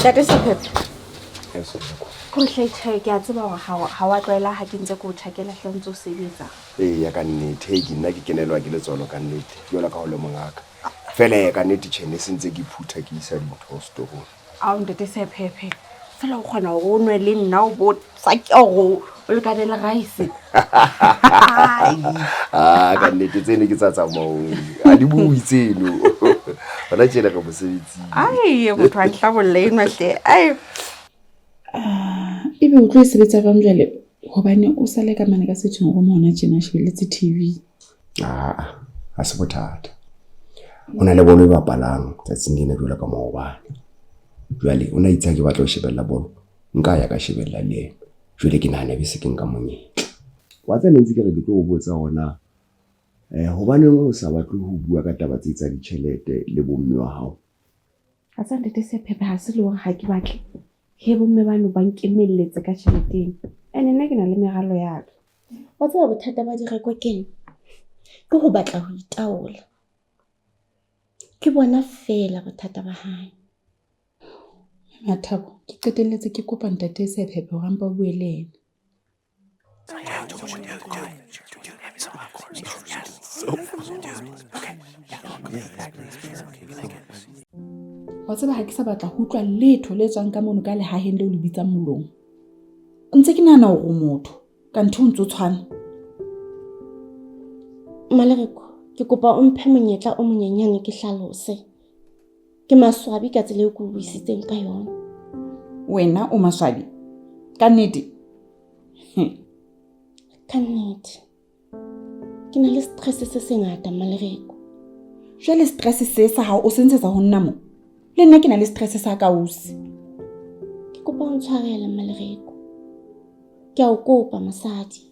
Ntate Sephephe. Hohle tjhe, ke a tseba hore ha wa tlwaela ha ke ntse ke o tjhakela hle o ntse o sebetsa. Eya ka nnete, hei ke nna ke kenelwa ke letswalo ka nnete, jwalo ka ha o le mongaka. Feela ka nnete tjhe ne se ntse ke phutha ke isa dintho setorong. Ao ntate Sephephe, fela o kgona hore o nwe le nna o bo tsake hore o lekane le rice. Ah, ka nnete tseno ke tsa tsamaong. Ha di bue tseno. Hona tjena re mosebetsing. Ai, motho a nhlabolla enwa hle. Ai. Ah, ebe o tlo e sebetsa jwang jwale? Hobane o sale ka mane ka sitting room hona tjena a shebelletse TV. Ah, ha se bothata. Ho na le bolo e bapalang tsatsing lena jwalo ka maobane. Jwale o na itse ha ke batla ho shebella bolo, nka ya ka shebella le yena. Jwale ke nahana bese ke nka monyetla. Wa tseba ne ntse ke re ke tlo o botsa hore na hobaneng o sa batle ho bua ka taba tse tsa ditjhelete le bomme wa hao? A tseba ntate Sephephe ha se le hore ha ke batle he bomme bano ba nkemelletse ka tjhelete ena. Ene nna ke na le meralo ya ka. Wa tseba bothata ba Direko keng? Ke ho batla ho itaola. Ke bona feela bothata ba hae. Mathabo, ke qetelletse ke kopa ntate Sephephe hore a mpa bue le yena. Wa tseba ha ke sa batla ho utlwa letho le tswang ka mono ka lehaheng leo le bitsang molomo. Ntse ke nahana hore o motho, kanthe o ntso tshwana. Malereko, ke kopa o mphe monyetla o monyenyane ke hlalose. Ke maswabi ka tsela eo ke o buisitseng ka yona. Wena o maswabi? Ka nnete? Ka nnete. Ke na le stress se sengata Malereko. Jwale stress se sa hao o se ntshetsa ho nna mo? Le nna ke na le stress sa ka ausi. Ke kopa o ntshwarele Malereko. Ke a o kopa mosadi.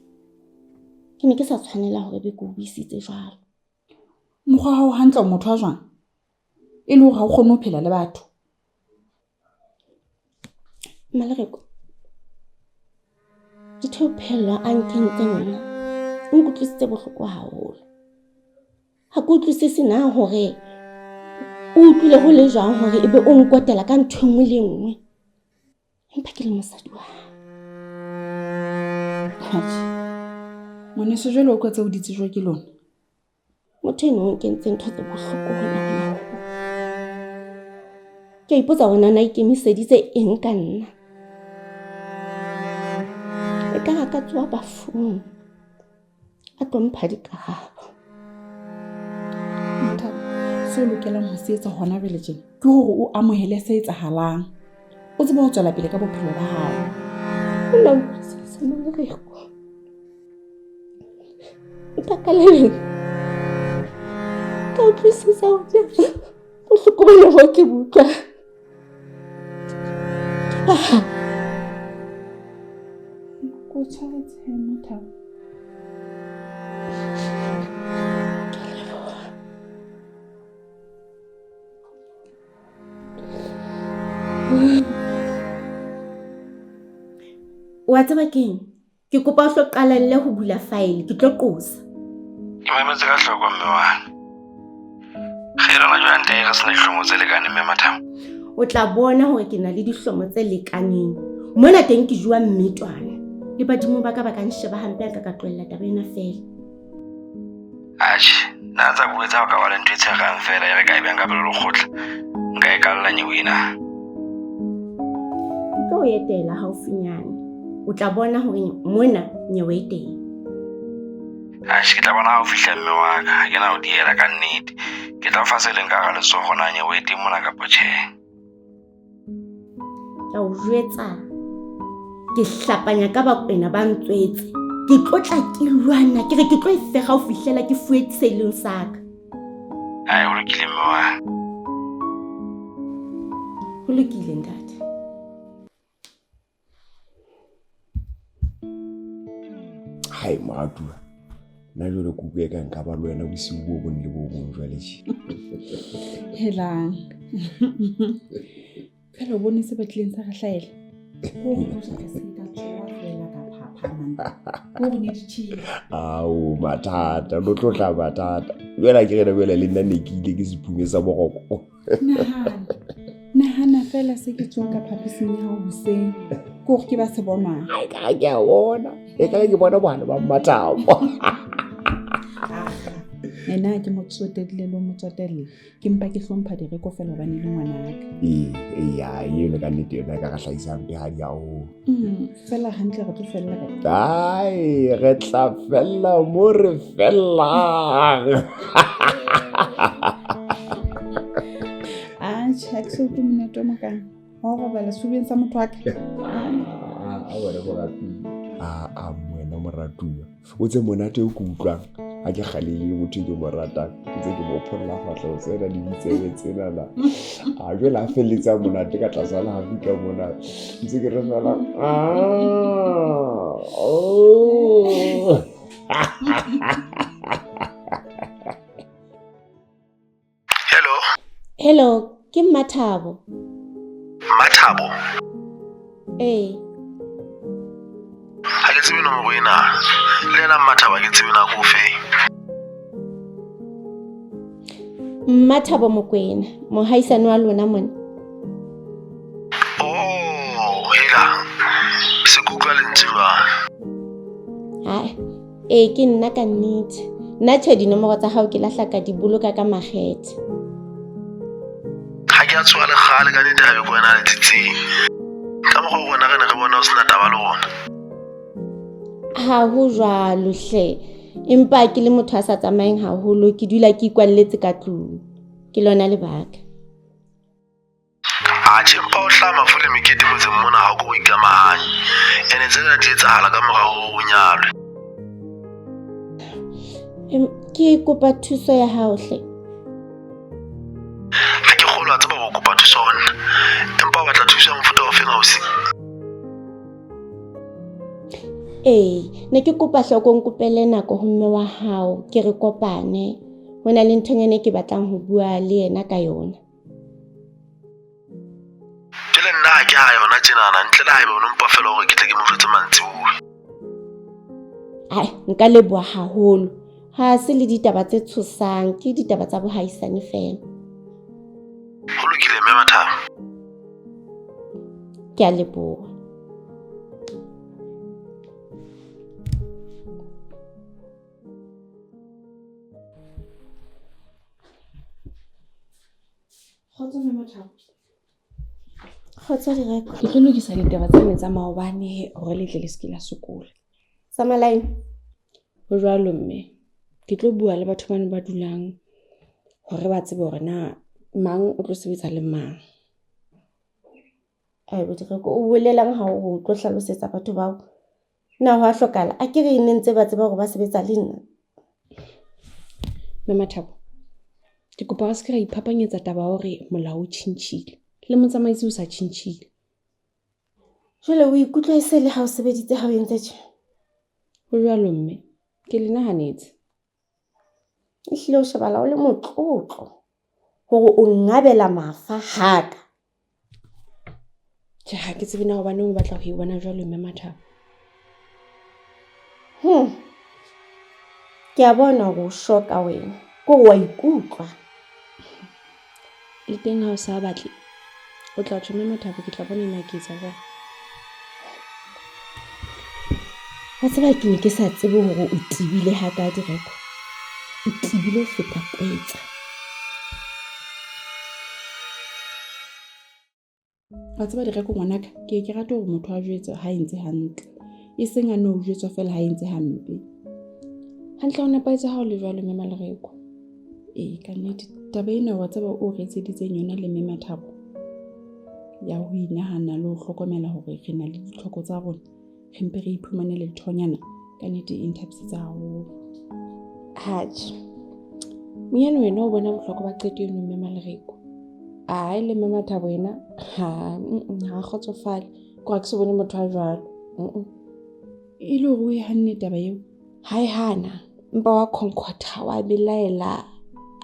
Ke ne ke sa tshwanela hore be ke o buisitse jwalo. Mokgwa wa hao hantle o motho wa jwang? E le hore ha o kgone ho phela le batho. Malereko, ntho eo Phello a nkentseng nna o nkutlwisitse bohloko haholo. Ha ke utlwisise na hore o utlwile ho le jwang hore ebe o nkotela ka ntho e nngwe le e nngwe. Empa ke le mosadi wa hae. Atjhe. Ngwaneso jwale o utlwa tseo di tsejwa ke lona. Motho eno o nkentse ntho tse bohloko hona hona ho. Ke a ipotsa hore na na ikemiseditse eng ka nna. E ka ra ka tsoha bafung a tlo mpha dikarabo. Mathabo, se o lokelang ho se etsa hona jwale tjena ke hore o amohele se etsahalang. O tsebe ho tswela pele ka bophelo ba hao. O la utlwisisa Malereko. Empa ka le leng ka utlwisisa hore bohloko bona bo ke bo utlwang ke ba hao. Ko tshwaretse he Mathabo. Ke a leboha. Wa tseba keng? Ke kopa o hlo qalelle ho bula file, ke tlo qosa. Ke mametse ka hloko mme wa. Re rona jwang ntate re sena dihlomo tse lekaneng mme Mathabo? O tla bona hore ke na le dihlomo tse lekaneng. Mona teng ke jua mmetwana. Le badimo ba ka ba ka nsheba hampe a ka ka tlohella taba ena feela. Atjhe, nna tsa bue tsa ho ka ba le ntho e tshegang feela e re ka e beng ka pele lekgotla. Nka e kalla nyewe ena. Ke tlo o etela haufinyane. O tla bona hore mona nyewe e teng. Atjhe, ke tla bona ha o fihla mme wa ka. Ha ke na ho diela ka nnete. Ke tla o fa se leng ka hara letsoho na nyewe e teng mona kapa tjhe. Ke a o jwetsa, ke hlapanya ka Bakwena ba ntswetse. Ke tlo tla ke lwana, ke re ke tlo e fega ho fihlela ke fuwe se leng sa ka. Ai, ho lokile mme wa. Ho lokile ntate. Hai moratuwa, nna jwale ke utlwa eka nka ba le wena bosiu bo bong le bo bong jwale tje. Helang. Fela o bone se batlileng sa re hlahela. Hore hoja re se ka tsoha fela ka phaphamang. Hore ne di tjhele. Ao mathata, lo tlo tla mathata. Jwale ha ke re na jwale le nna ne ke ile ke sephume sa boroko. Nahana. Nahana fela se ke tsoa ka phaposing ya hao hoseng. Ke hore ke ba se bonwang. Ai ka ke a bona. E ka ke bona bohale ba Mmathabo. Ena ke mo tsotelle le mo tsotelle. Ke mpa ke hlompha Direko fela hobane e le ngwanaka. Ee, ee, ya, eno ka nnete yona e ka re hlahisang mpehadi haholo. Fela hantle re tlo fella kae? Ai, re tla fella mo re fellang. Atjhe, ha ke so utlwe monate o mokana. Wa ho robala sefubeng sa motho wa ka. A wena moratuwa. A wena moratuwa. O tse monate o ke utlwang ha ke kgalehile motho e ke mo ratang, ntse ke mo pholla fahleho tsena le ditsebe tsenana. A jwale a felletse a monate ka tlasa lehafi ka mona. Ntse ke re fela, ah, oh. Hello. Hello, ke Mmathabo. Mmathabo? Ee. Ha ke tsebe nomoro ena. Le yena Mmathabo ha ke tsebe na ke o feng. Mmathabo Mokwena, mohaisane wa lona mona. Oh, hela. Se ke utlwa lentswe jwang? Hai, ee ke nna ka nnete. Nna tjhe dinomoro tsa hao ke lahla ka di boloka ka makgethe. Ha ke a tshoha le kgale ka nnete ha be ke wena a letsitseng. Ka mokgwa o rona re ne re bona o sena taba le rona. Ha ho jwalo hle. Empa ke le motho a sa tsamayeng haholo, ke dula ke ikwalletse ka tlung. Ke lona lebaka. Atjhe, empa o hlaha mafu le mekete motseng mona ha o ko o ikamahanye. Ene tsena di etsahala ka mora hore o nyalwe. Ke kopa thuso ya hao hle. Ha ke kgolwe a tseba ho kopa thuso ho nna. Empa o batla thuso ya mofuta ofeng ausi? Ee, ne ke kopa hloko o nkopele nako ho mme wa hao, ke re kopane. Ho na le nthonyana e ke batlang ho bua le yena ka yona. Jwale nna ha ke ha yona tjenana, ntle le haeba o no mpa fela hore ke tle ke mo jwetse mantsibuya. Ai, nka leboha haholo. Ha se le ditaba tse tshosang, ke ditaba tsa bohaisane fela. Ho lokile mme Mathabo. Ke a leboha. Kgotso mme Mathabo. Kgotso Direko. Ke tlo lokisa ditaba tsane tsa maobane hore le tle le se ke la sokola. Tsa malaene? Ho jwalo mme. Ke tlo bua le batho bano ba dulang hore ba tsebe hore na mang o tlo sebetsa le mang. Ai bo Direko, o bolelang ha o tlo hlalosetsa batho bao? Na ho a hlokahala? A ke re ne ntse ba tseba hore ba sebetsa le nna. Mme Mathabo, ke kopa re se ke ra iphapanyetsa taba ya hore molao o tjhentjhile le motsamaisi o sa tjhentjhile. Jwale o ikutlwa e se le ha o sebeditse ha o entse tje? Ho jwalo mme, ke le nahanetse. Ehlile o shebala o le motlotlo hore o ngabela mafa haka. Tjhe, ha ke tsebe na hobaneng o batla ho e bona jwalo mme Mathabo. Ke a bona hore o shoka wena. Ke hore wa ikutlwa. Le teng ha o sa batle, o tla tjho mme Mathabo, ke tla bona na ke etsa jwang. Wa tseba ke ne ke sa tsebe hore o tebile ha ka Direko. O tebile ho feta kwetsa. Wa tseba Direko ngwanaka, ke ke rate hore motho a jwetse ha e ntse hantle. E seng a no jwetswa fela ha e ntse hampe. Hantle o nepahetse ha o le jwalo mme Malereko. Ee, ka nnete taba ena wa tseba o re etseditseng yona le mme Mathabo ya ho inahana le ho hlokomela hore re na le ditlhoko tsa rona, re mpe re iphumanele lethonyana, ka nnete e nthabisitse haholo. Atjhe, monyane wena o bona bohlokwa ba qeto eno mme Malereko. Ai le mme Mathabo yena ha ha kgotsofale. Ke ha ke se bone motho a jwalo. E le hore o e hanne taba eo? Ha e hana, empa wa khonkgotha, wa belaela.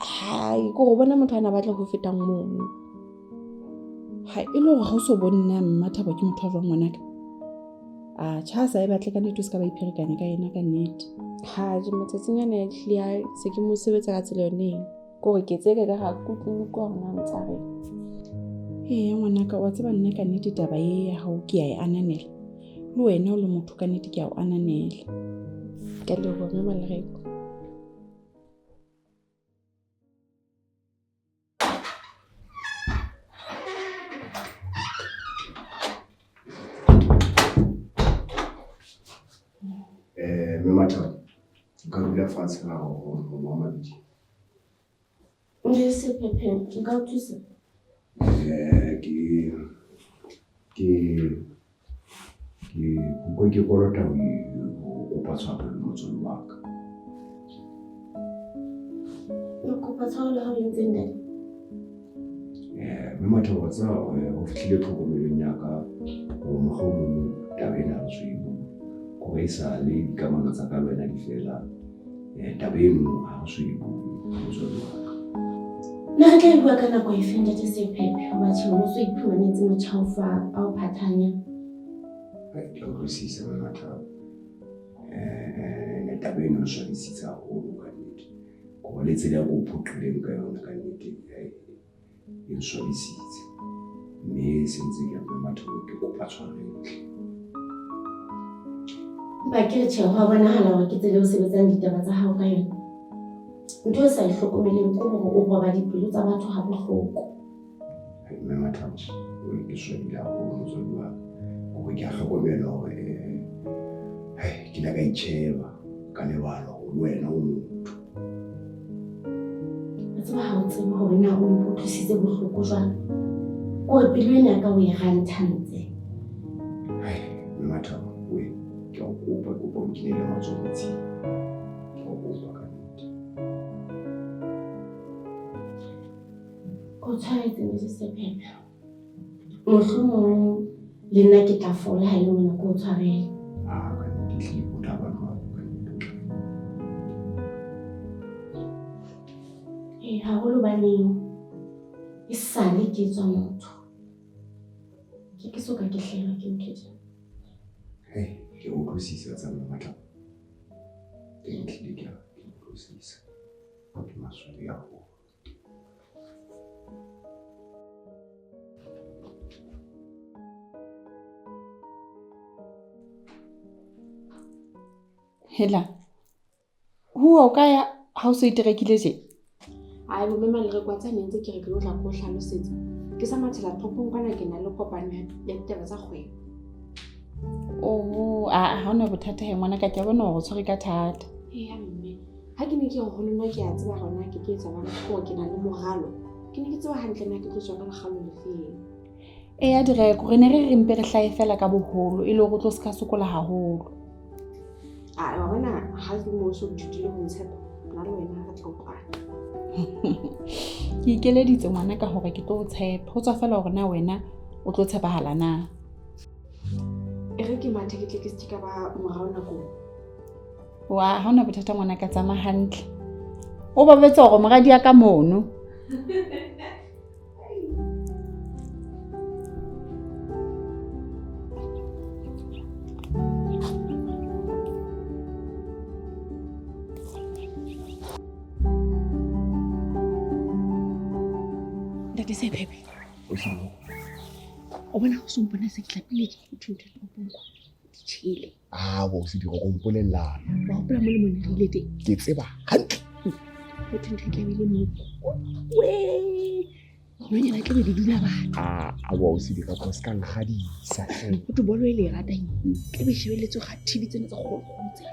Hai, ke hore o bona motho a na batla ho fetang mono. Ha e le hore ha o so bone na Mmathabo ke motho a jwang ngwanaka? Atjhe, ha sa e batle ka nnete o se ka ba ipherekanya ka yena ka nnete. Ha je matsatsing ana ehlile ha se ke mo sebetsa ka tsela yone eo. Ke hore ke tseke ka ga kutlwe utlwa hore na ntsa reng. Ee ngwanaka, wa tseba nna ka nnete taba e ya hao ke a e ananela. Le wena o le motho ka nnete ke a o ananela. Ke a leboha mme Malereko. Mme Mathabo, nka dula fatshe la ho nwa mabidi. Nje Sephephe, nka o thusa? Ke ke kolota ho kopa tshwarelo motswadi wa ka. O kopa tshwarelo ha o entse ntate? Mme Mathabo, wa tseba ho fihlile tlhokomelong ya ka hore mohlomong taba ena re so e bue. Hore e sa le dikamano tsa ka le wena di fela, taba eno ha re so e bue motswadi wa ka. Nna re tla e bua ka nako efe ntate Sephephe? Hoba tjhe o so iphumanetse motjha o fa a o phathanya. Ke a utlwisisa mme Mathabo. Taba eno e swabisitse haholo ka nnete. Hoba le tsela e ko phoqileng ka yona ka nnete e nswabisitse. Mme se ntse ke re mme Mathabo ke kopa tshwarelo. Empa ke re tjhe, ho a bonahala hore ke tsela eo o sebetsang ditaba tsa hao ka yona. Ntho e sa e hlokomeleng ke hore o roba dipelo tsa batho ha bohloko. Mme Mathabo, ke swabile haholo motswadi wa ka. Hore ke a hlokomela hore ke ile ka itjheba ka lebala hore le wena o motho. Wa tseba ha o tsebe hore na o nkutlwisitse bohloko jwang. Kore pelo ena ya ka o e ranthantse. Mme Mathabo, ke a o kopa, ke kopa o nkinele matsoho metsing. Ke a o kopa ka nnete. O tshwaretse ntate Sephephe. Mohlomong le nna ke tla fola ha e le mona ke o tshwarele. Ka nnete ehlile o tla ba jwalo, ka nnete o tla. Ee, haholo baneng e sale ke tswa motho. Ke soka ke hlahelwa ke ntho tjena. Ke a utlwisisa tsa mme Mathabo. Teng ehlile ke a utlwisisa. Ke maswabi haholo. Hela, huwa o ka ya ha o so iterekile tje? Ai, bo mme Malereko, wa tseba ne ntse ke re ke lo tla ke o hlalosetsa. Ke sa mathela toropong kwana ke na le kopano ya ditaba tsa kgwebo. Oh, a ha hona bothata he ngwana ka, ke a bona hore o tshwere ka thata. Eya mme, ha ke ne ke re ho lona ke a tseba hore na ke tlo etsa jwang, ke hore ke na le moralo. Ke ne ke tseba hantle na ke tlo tswa ka lekgalo lefeng. Eya Direko, re ne re re mpe re hlahe fela ka boholo e le hore o tlo ska sokola haholo. A wa bona ha ke mo so ithutile ho ntshepa, nna le wena re tla utlwana. Ke ikeleditse ngwana ka hore ke tlo o tshepa. Ho tswa fela hore na wena o tlo tshepahala na. E re ke mathe ke tle ke se ke ka ba morao nakong. Wa, ha hona bothata ngwana ka, tsamaya hantle. O babetse hore moradi ya ka mono. Ntate Sephephe. O bona ho so mpona se ke hlapile ke ntho ntho toropong kwa. Di tjhele. Ah, bo se di go mpolellana. Wa hopola mo le mo ne re ile teng? Ke tseba hantle. Ho thwe ntho e tlamehile mo. We. Nonyana tlabe di dula batho. Ah, a bo se di ka go ska nkgadisa hle. Ho thwe bolo e le e ratang. Tlabe shebeletse ga TV tsena tsa kgolo-kgolo tsena.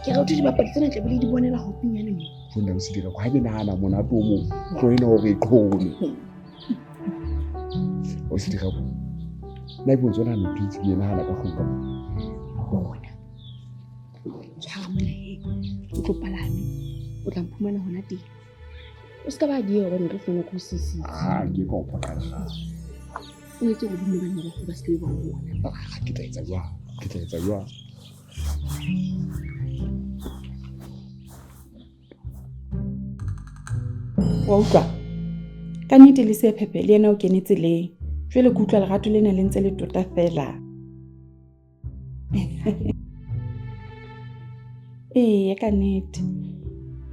Ke re ho thwe dibapadi tsena tlabe le di bonela haufinyane mo. Ho nna o se dira ha ke nahana monate o mong. Tlo ena hore e qhome. O se dira. Nna e bontse ona no ditse ke nahana ka kgong ka. Bona. Tshwara mona he. O tlo palame. O tla mphumana hona teng. O ska ba dieha hobane re fumana ko sisitse. Ah, ke ka o phoqa lekgale. O etse hore bomme ba nna ba ba se ke ba o bona. Ah, ke tla etsa jwang? Ke tla etsa jwang? Wa utlwa? Ka nnete le Sephephe le yena o kene tseleng. Jwale ke utlwa lerato lena le ntse le tota fela. Eya ka nnete.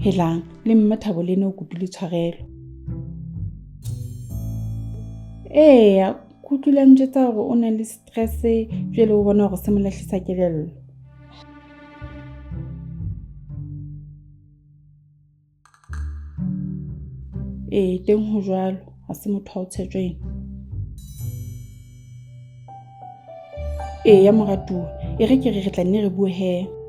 Helang, le mme Thabo le yena o kopile tshwarelo. Eya, ke utlwile a njwetsa hore o na le stress jwale o bona hore se mo lahlisa kelello. Ee, teng ho jwalo, ha se motho wa ho tshetjwa ena. Eya moratuwa, e re ke re re tla nne re bue hee.